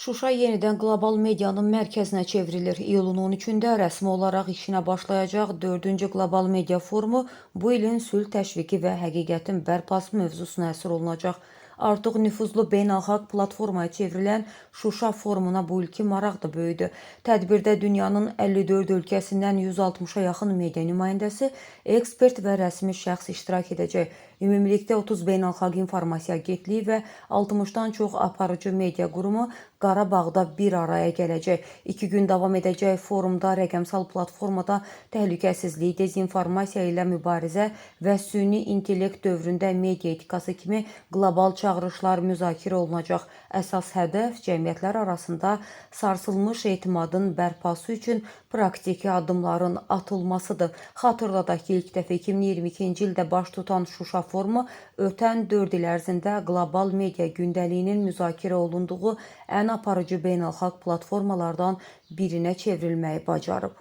Şuşa yenidən qlobal medianın mərkəzinə çevrilir. İyulun 13-də rəsmi olaraq işinə başlayacaq 4-cü Qlobal Media Forumu bu ilin sülh təşviqi və həqiqətin bərpası mövzusuna həsr olunacaq. Artıq nüfuzlu beynəlxalq platformaya çevrilən Şuşa Forumuna bu ilki maraq da böyüdü. Tədbirdə dünyanın 54 ölkəsindən 160-a yaxın media nümayəndəsi, ekspert və rəsmi şəxs iştirak edəcək. Ümumilikdə 30 beynəlxalq informasiya agentliyi və 60-dan çox aparıcı media qurumu Qarabağda bir araya gələcək. 2 gün davam edəcək forumda rəqəmsal platformada təhlükəsizlik, dezinformasiya ilə mübarizə və süni intellekt dövründə media etikası kimi qlobal çağırışlar müzakirə olunacaq. Əsas hədəf cəmiyyətlər arasında sarsılmış etimadın bərpası üçün praktiki addımların atılmasıdır. Xatırladaq ki, ilk dəfə 2022-ci ildə baş tutan Şuşa Forumu ötən 4 il ərzində qlobal media gündəliyinin müzakirə olunduğu ən aparıcı beynəlxalq platformalardan birinə çevrilməyi bacarıb.